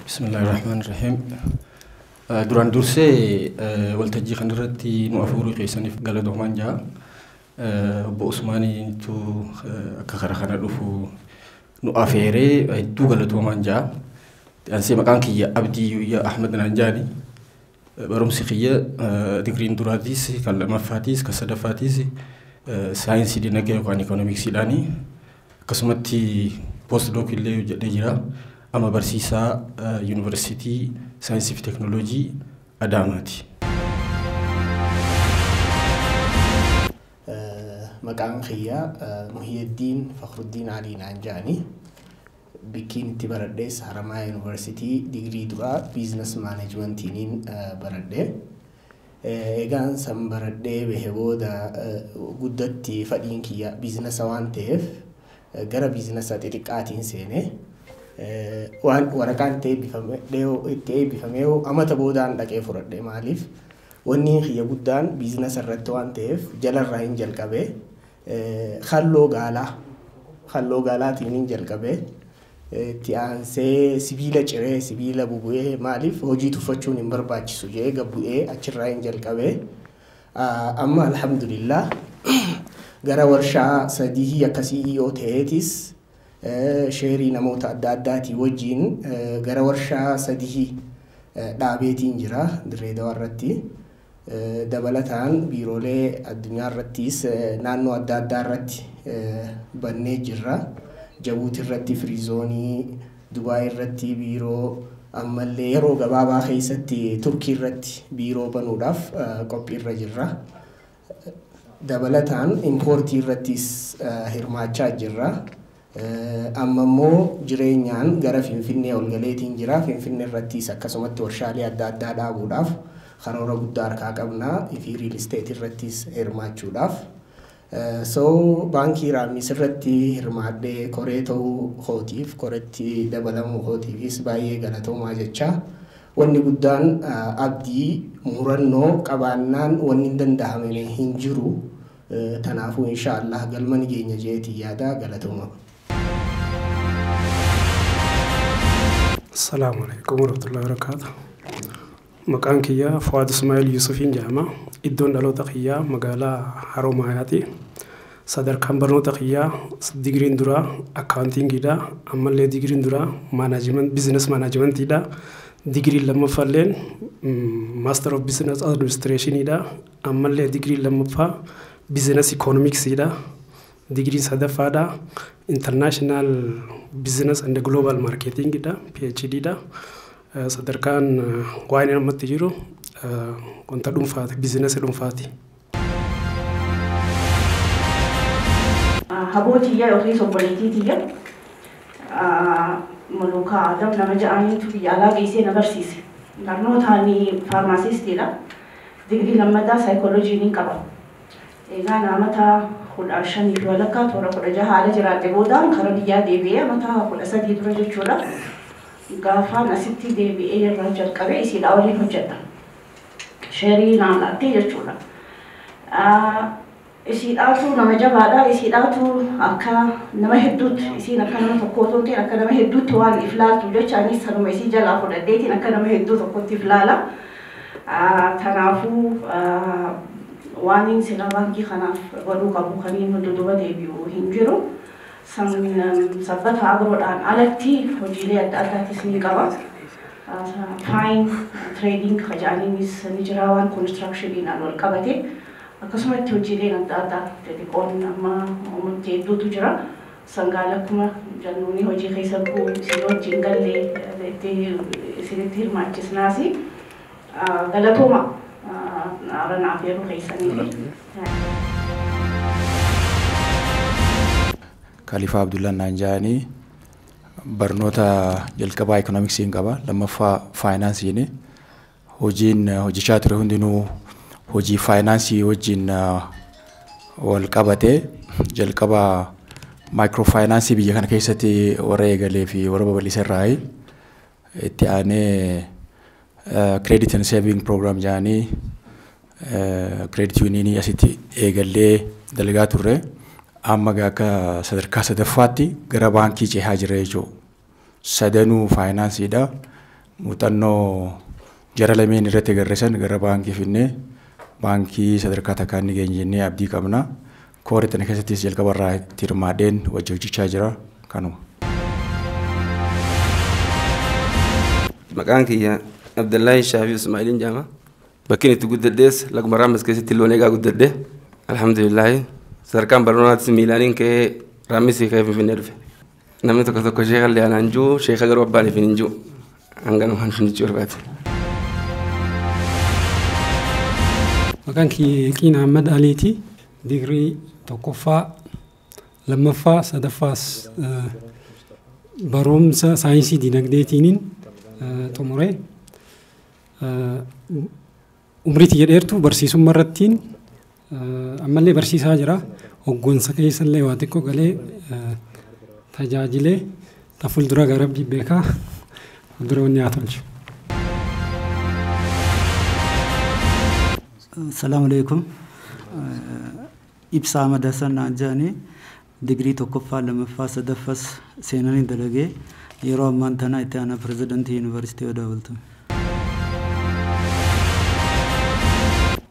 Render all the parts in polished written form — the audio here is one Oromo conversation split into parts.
Bismillahirrahmanirrahim. Duraan dursee waltajjii kanarratti nu afurii keessaniif galatoomaan jira. Obbo Usmaaniitu akka karaa kana dhufu nu afeeree hedduu galatoomaan jira. Ansee maqaan kiyya Abdii Yuyyaa Ahmad naan jaani. Barumsi kiyya digiriin duraatis kan lammaffaatiis kan sadaffaatiis saayinsii dinagdee yookaan ikoonomiksiidhaani. Akkasumatti post doc illee hojjedhee jira. Amma barsiisaa yuunivarsiitii saayinsii fi teekinooloojii Adaamaati. Maqaan kiyya Muhiyyeeddiin Fakhruddin Alii naan jedhani. Bikkiin itti baradhes Haramaa Yuunivarsiitii digirii duraa business managementiiniin baradhe. Egaan san baradhee bahe booda guddatti fadhiin kiyya biizinasa waan ta'eef gara biizinasa xixiqqaatiin seene. Waan waraqaan itti eebbifamee amata boodaan dhaqee fudhadhe maaliif wanni kiyya guddaan biizinasa irratti waan ta'eef jalarraa hin jalqabee halloo gaalaatiin hin jalqabee itti aansee sibiila ciree sibiila bubu'ee maaliif hojii tuffachuun hin barbaachisu jedhee gabbu'ee achirraa hin jalqabee amma alhamdulillah gara warshaa 3 akkasii yoo ta'eetis sheerii namoota adda addaatii wajjin gara warshaa 3 dhaabeetiin jira Dirree Dawaa irratti. Dabalataan biiroolee addunyaa irrattis naannoo adda addaa irratti bannee jirra. Jabuuti irratti firiizoonii, Dubaay irratti biiroo, ammallee yeroo gabaabaa keessatti Turkii irratti biiroo banuudhaaf qophiirra jirra. Dabalataan impoortii irrattis hirmaachaa jirra. Amma immoo jireenyaan gara Finfinnee ol galeetiin jira. Finfinnee irrattis akkasumatti warshaalee adda addaa dhaabuudhaaf karoora guddaa harkaa qabna. Fi riil isteet irrattis hirmaachuudhaaf. So baankii Raammis irratti hirmaadhee koree ta'uu kootiif koreetti dabalamuu kootiifis baay'ee galatoomaa jecha. Wanni guddaan abdii murannoo qabaannaan wanni hin danda'amne hin jiru. Kanaafuu inshaallah galma ni geenya jeetii yaada galatooma. Assalaamu alaikum warahmatullahi wabarakatuh. Maqaan kiyya Fuwaad Ismaa'il Yusufiin jedhama. Iddoon dhaloota kiyyaa magaalaa Haroomayaati. Sadarkaan barnoota kiyyaa digiriin duraa akkaawuntiingiidha. Ammallee digiriin duraa biizines maanaajimentiidha. Digiriin lammaffaalleen maaster of biizines administreeshiniidha. Ammallee digiriin lammaffaa biizines ikoonomiksiidha. Digiriin sadaffaadha. International Business and Global Marketingidha. PhDdha. Sadarkaan waan ammatti jiru wanta dhuunfaati, biizinasii dhuunfaati. Haboo tiyya yookiis obboleettii tiyya Mulukaa Adam nama ja'aniitu biyya alaa geessee na barsiise. Barnootaan faarmaasistiidha. Digirii lammataa saayikooloojii ni qaba. Egaa amata 15 fi walakkaa toora 16 haala jiraadhe boodaan karaa biyyaa deebi'ee amata 13 dura jechuudha. Gaafaan asitti deebi'ee irraa jalqabee isiidhaa waliin hojjedha. Sheerii naan laattee jechuudha. Isiidhaatu nama jabaadha. Isiidhaatu akka nama hedduutti isiin akka nama tokko otoo hin ta'in akka nama hedduutti waan if laaltu jecha anis sanuma isii jalaa fudhadheetiin akka nama hedduu tokkotti if laala. Kanaafuu waan inni sila baankii kanaaf godhuu qabu kan inni dudduuba deebi'u hin jiru. Sabbata agroodhaan alatti hojiilee adda addaatis ni qaba. Fine trading kajaaniinis ni jira waan konistiraakshiniidhaan wal qabate. Akkasumatti hojiileen adda addaa xixiqqoon amma uumamte hedduutu jira. Sangaan akkuma jennuuni hojii keessa bu'u isin wajjin gallee isinitti hirmaachisnaasi. Galatooma naaf yeroo keessanii. Khalifa Abdullah naan jedhanii barnoota jalqabaa ikoonomiksiin qaba. Lammaffaa faayinaansiini. Hojiin hojjechaa ture hundinuu hojii faayinaansii wajjin wal qabatee jalqaba maayikiroo faayinaansii biyya kana keessatti warra eegalee fi warra babal'isa irraa itti aanee credit and saving program jedhanii credit unionii asitti eegallee dalagaa turre. Amma akka sadarkaa sadaffaatti gara baankii cehaa jira jechuudha. Sadanuu faayinaansiidha. Muuxannoo jara lameen irratti agarre gara baankii finnee baankii sadarkaa takkaan ni geenya jennee abdii qabna. Kooree tana keessattis jalqabarraa itti hirmaadheen wajji hojjechaa jira kanuma. Maqaan kiyya Abdullaahi Shaafii Ismaa'iliin jedhama. Bakki itti guddadhees laguma Raammas keessatti loon eegaa guddadhe. Alhamdulillaahi sadarkaan barnootaattis miilaaniin ka'ee Raammisii ka'ee Finfinnee dhufe. Namni tokko tokko sheeka illee anaan jiru sheeka garuu abbaan ifin hin jiru. Hanganuma jechuu barbaade. Maqaan kiyya Yaqiin Ahmad Aliiti. Digirii tokkoffaa, lammaffaa, sadaffaas barumsa saayinsii dinagdeetiiniin xumuree umrii tiyya dheertuu barsiisummaa irrattiin ammallee barsiisaa jira. Hoggansa keessallee waa xiqqoo galee tajaajilee ta fuuldura gara rabbii beekaa fuuldura wanni haa tolchu. Salaamu alaikum. Ibsaa Ahmad Hassan naan jedhanii digirii tokkoffaa lammaffaa sadaffaas seenanii dalagee yeroo ammaan tana itti aanaa pirezidantii yuunivarsiitii Odaa Bultume.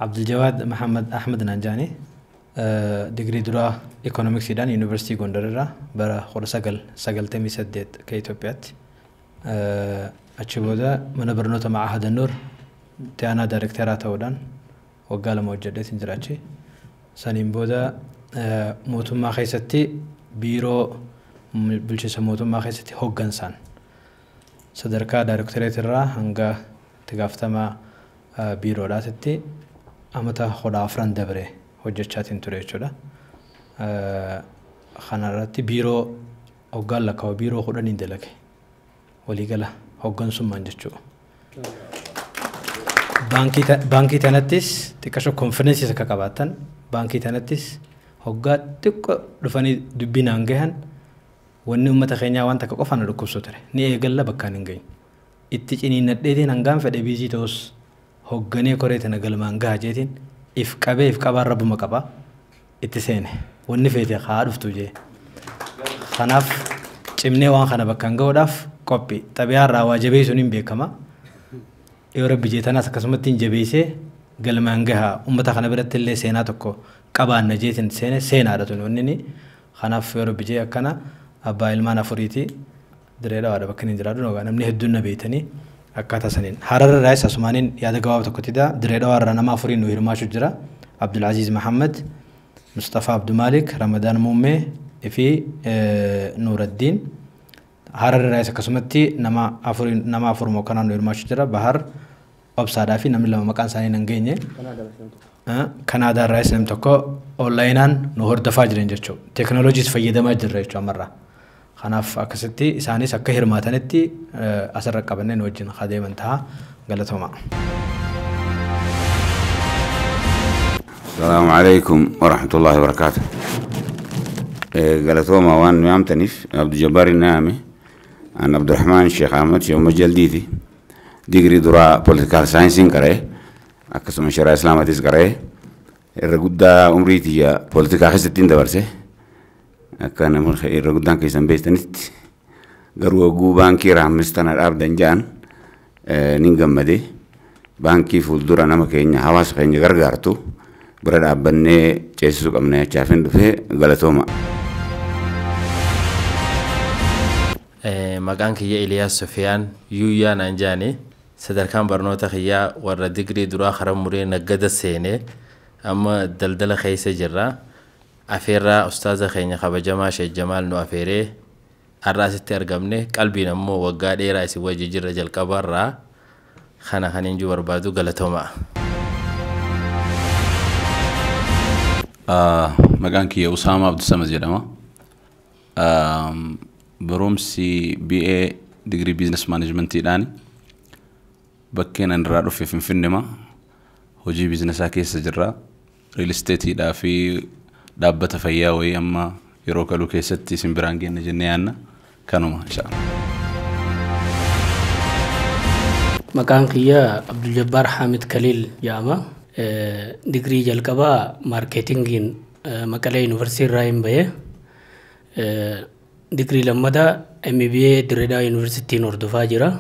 Abduljawaad Mahamad Ahmed naan jedhanii digirii duraa ikoonomiksiidhaan yuunivarsiitii Gondar irraa bara 1998 ka Itoophiyaatti. Achi booda mana barnoota Ma'ahad Nuur itti aanaa daayirekteeraa ta'uudhaan waggaa 2 hojjedheetiin jira achi. Saniin booda mootummaa keessatti biiroo bulchiinsa mootummaa keessatti hoggansaan sadarkaa daayirektoreetirraa hanga itti gaafatamaa biiroodhaatitti amata 14 dabre hojjechaatiin ture jechuudha. Kanarratti biiroo hoggaan lakkaa'u biiroo 10 dalage waliigala hoggansummaan jechuudha. Baankii tanattis xiqqasho konfidensiis akka qabaatan baankii tanattis hoggaa xiqqoo dhufanii dubbii naan gahan wanni uummata keenyaa waan takka qofa na dhukkubsu ture. Ni eegalla bakkaan hin geenye. Itti ciniinnadheetiin hangaan fedhe biizii ta'us hogganee koree tana galmaan gaha jeetiin if qabee if qabaan rabbuma qaba itti seene. Wanni feete haa dhuftu jee. Kanaaf cimnee waan kana bakkaan gahuudhaaf qophii xabiyaa irraa waa jabeessuun hin beekama. Yoo rabbi jeetanaas akkasumatti hin jabeessee galmaan gaha uummata kana biratti illee seenaa tokko qabaanna jeetiin seene seenaadha tun wanni ni. Kanaaf yoo rabbi jee akkana abbaa ilmaan afuriiti diree dhawaadha bakka inni jiraatu namni hedduun na beeytanii akkaataa saniin. Harar irraas asumaaniin yaada gabaabaa tokkotti dha. Diree dhawaa irraa nama afuriin nu hirmaachuu jira. Abdulaziz Mahammad, Mustafa Abdumalik, Ramadaan Muummee fi Nuuraddiin. Harar irraas akkasumatti nama afuriin nama afuruma kanaan nu hirmaachuu jira. Bahar Obsaadhaa fi namni lama maqaan isaanii hin geenye. Kanaadaa irraas namni tokko onlaayinaan nu hordofaa jiran jechuudha. Teekinooloojiis fayyadamaa jirra jechuudha ammarraa. Kanaaf akkasitti isaanis akka hirmaatanitti asirra qabannee nu wajjin adeeman ta'a galatooma. Salaamu alaikum wa rahmatullahi wa barakaatuh. Galatooma waan nu yaamtaniif Abdul Naame an Abdurrahmaan Sheekh Ahmad Sheekh Umar Jaldiiti. Digirii duraa poolitikaal saayinsiin qara'e akkasuma sharaa islaamaatis qara'e irra guddaa umrii tiyya poolitikaa keessatti hin dabarse. Akka nama irra guddaan keessan beektanitti garuu hogguu baankii Raammis tana dhaabdan ja'an nin gammade. Baankii fuuldura nama keenya hawaasa keenya gargaartu bira dhaabbannee ceesisuu qabna jechaaf hin dhufee galatooma. Maqaan kiyya Iliyaas Sufiyaan Yuuyyaa naan jedhani sadarkaan barnoota kiyyaa warra digirii duraa karaa muree naggada seenee amma daldala keessa jirra. Afeerraa ustaaza keenya kabajamaa Sheekh Jamaal nu afeeree har'a asitti argamne qalbiin ammoo waggaa dheeraa isin wajji jirra jalqabarraa kana kan hin jiru barbaadu galatooma. Maqaan kiyya Usaama Abdusamad jedhama. Barumsi BA digirii biizines maanajimantiidhaani. Bakkeen ani irraa dhufe Finfinnema. Hojii biizinesaa keessa jirra. Riil isteetiidhaa fi dhaabbata fayyaa wayii amma yeroo kaluu keessatti isin biraan geenna jennee yaanna. Kanuma inshallah. Maqaan kiyya Abdul Jabbaar Hamid Khalil jedhama. Digirii jalqabaa maarkeetingiin Maqalee Yuunivarsiitii irraa hin bahe. Digirii lammataa MBA Dirreedaa Yuunivarsiitiin hordofaa jira.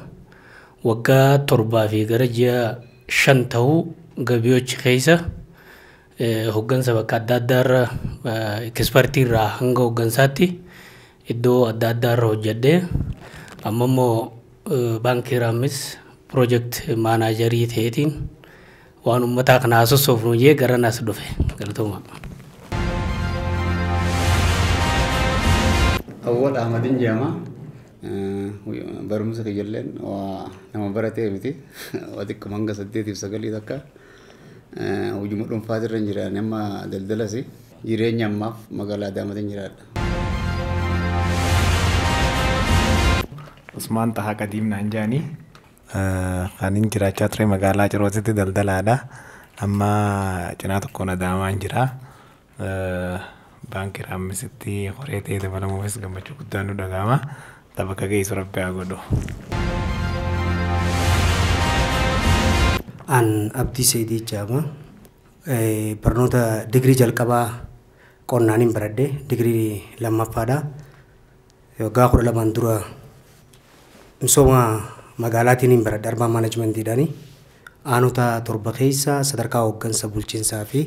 Waggaa 7 fi gara ji'a 5 ta'uu gabiyochi keessa hoggansa bakka adda addaarra ekspertii irraa hanga hoggansaatti iddoo adda addaarra hojjedhee amma immoo baankii Raammis project maanaajarii ta'eetiin waan uummataa kana haasofnu jee gara nas dhufe galatooma. Awwal Ahmadin jedhama. Barumsa kiyyalleen waa nama baratee miti. Waa xiqqoo hanga 8 fi 9 takka hojii dhuunfaa irra hin jiran amma daldalas jireenya ammaaf magaalaa Adaamaatiin jiraadha. Usmaan Tahaa Qadiim naan jedhani. Kan inni jiraachaa ture magaalaa Cirootitti daldalaadha. Amma cinaa tokkoon Adaamaan jira. Baankii Raamisitti horee ta'ee dabalamuufis gammachuu guddaan nu dhaga'ama. Bakka geessu Rabbi haa godhu. An Abdii Seydii jedhama. Barnoota digirii jalqabaa qonnaaniin baradhe digirii lammaffaadha. Waggaa 12 dura misooma magaalaatiin hin baradhe arbaa maanaajmentiidhaani. Aanota 7 keessa sadarkaa hooggansa bulchiinsaa fi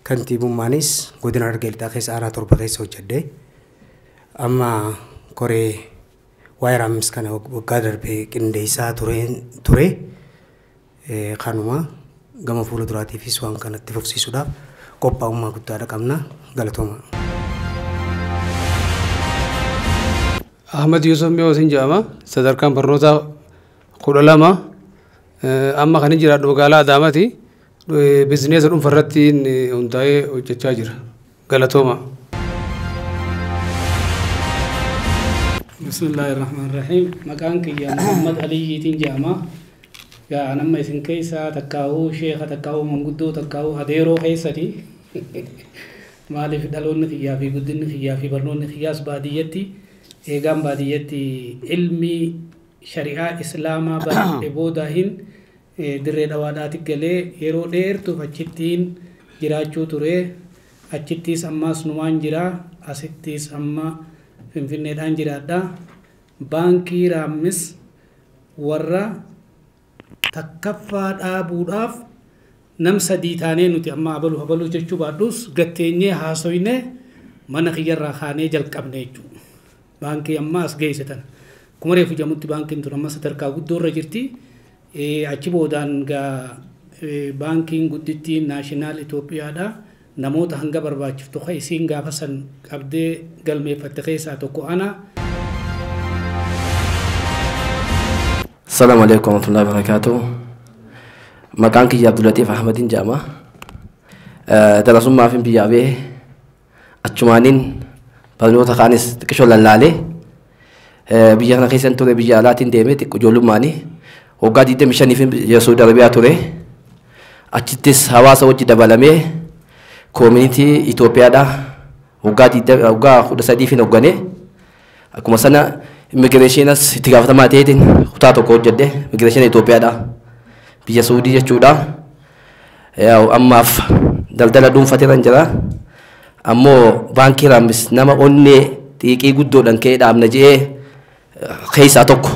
kantiibummaanis godina Harargee Lixaa keessa aanaa 7 keessa hojjedhe. Amma koree waa'ee Raammis kana waggaa darbee qindeessaa ture. Kanuma gama fuula duraatiifis waan kanatti fufsiisuudhaaf qophaa'ummaa guddaadha qabna. Galatooma. Ahmad Yusuf Mi'oosin jedhama. Sadarkaan barnootaa 12 amma kan jiraadhu magaalaa Adaamaati. Bizineesa dhuunfaa irratti hundaa'ee hojjechaa jira. Galatooma. Bismillahirrahmanirrahiim. Maqaan kiyya Muhammad Aliyyiitiin jedhama. Gaa nama isin keessaa takkaa'uu sheeka takkaa'uu manguddoo takkaa'uu adeeroo keessati. Maaliif dhaloonni kiyyaa fi guddinni kiyyaa fi barnoonni kiyyaas baadiyyatti eegaan baadiyyatti ilmi shari'aa islaamaa baradhe booda hin dirree dhawaadhaatti galee yeroo dheertuuf achittiin jiraachuu ture. Achittis ammaas numaan jira. Asittis amma Finfinneedhaan jiraadha. Baankii Raammis warra takkaffaa dhaabuudhaaf nam 3 taanee nuti amma abaluu jechuu baadhus gatteenyee haasoyne mana kiyyarraa kaanee jalqabne jechuudha. Baankii amma as geesse tana. Akkuma reefu jedhamutti baankiin tun amma sadarkaa guddoo irra jirti. Achi boodaan gaa baankiin guddittiin naashinaal Itoophiyaadha. Namoota hanga barbaachiftu kan isiin gaafa san qabdee galmeeffatte keessaa tokko ana. Assalamu alaikum warahmatullahi wabarakatuh. Maqaan kiyya Abdulatif Ahmadin jedhama. Darasummaa fi biyyaa ba'ee achumaaniin barnoota kaanis xiqqishoo lallaalee biyya kana keessan ture biyya alaatiin deemee xiqqoo ijoollummaanii waggaa 25 biyya Saudi Arabiyaa ture. Achittis hawaasa wajji dabalamee koomunitii Itoophiyaadha waggaa 13 fi hoogganee akkuma sana immigireeshiniinas itti gaafatamaa ta'eetiin kutaa tokko hojjedhe immigireeshinii Itoophiyaadha biyya Saudii jechuudha. Ammaaf daldala dhuunfateerra jira. Ammoo baankii Raammis nama onnee xiiqii guddoodhaan ka'ee dhaabna jedhee keessaa tokko.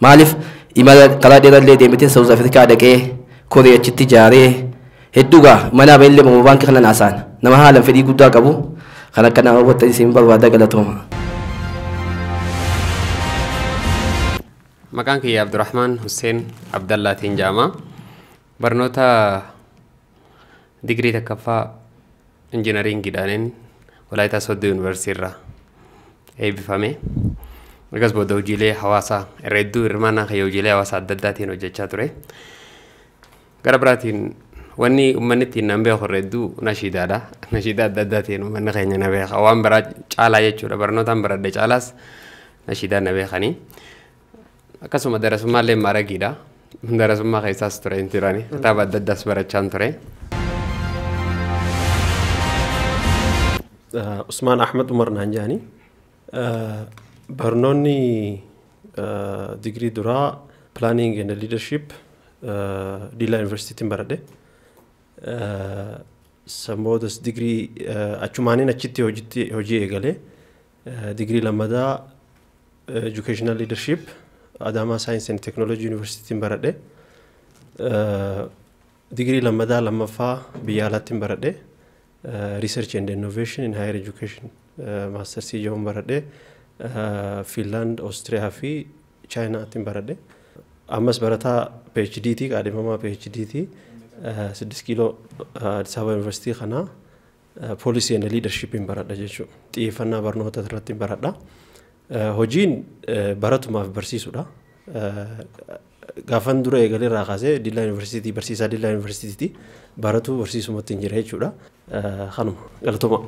Maaliif imala karaa dheerallee deemeetiin Saawuz Afrikaa dhaqee koree achitti ijaaree hedduu gaa mana baay'ee moo baankii kana naasaan nama haalaan fedhii guddaa qabu kan akka nama hubattan isin barbaada galatooma. Maqaan kiyya Abdurrahman Hussein Abdallaatiin jedhama. Barnoota digirii takkaffaa injinariingiidhaaniin Walaayitaa Sooddoo Yuunivarsiitii irraa eebbifame. Ergas booda hojiilee hawaasaa irra hedduu hirmaannaa kiyya hojiilee hawaasaa adda addaatiin hojjechaa ture. Gara biraatiin wanni uummanni ittiin nan beeku irra hedduu nashiidaadha. Nashiidaa adda addaatiin uummanni keenya na beeka. Waan biraa caalaa jechuudha. Barnootaan baradhe caalaas nashiidaa na beekanii. Akkasuma darasummaallee maaragiidha. Darasummaa keessaas ture hin turani. Kitaaba adda addaas barachaan ture. Usmaan Ahmed Umar naan jedhani. Barnoonni digirii duraa Planning and Leadership Dilla Universitytiin baradhe. San boodas digirii achumaaniin achitti hojii eegale. Digirii lammadaa Educational Leadership Adaamaa Science and Technology Yuunivarsiitiin baradhe. Digirii lammadaa lammaffaa biyya alaattiin baradhe. Research and Innovation in Higher Education maastarsii jedhamuun baradhe. Finland, Oostiriyaa fi Chaayinaattiin baradhe. Ammas barataa PhD ti, qaadhimamaa PhD ti. 6 kiiloo Addis Ababa Yuunivarsiitii kanaa Policy and Leadership baradha jechuudha. Xiyyeeffannaa barnoota irratti baradha. Hojiin baratumaaf barsiisudha. Gaafan dura eegalee irraa kaasee Dillaa Yuunivarsiitii barsiisaa Dillaa Yuunivarsiitiiti baratu barsiisumatti hin jira jechuudha. Kanuma, galatoma.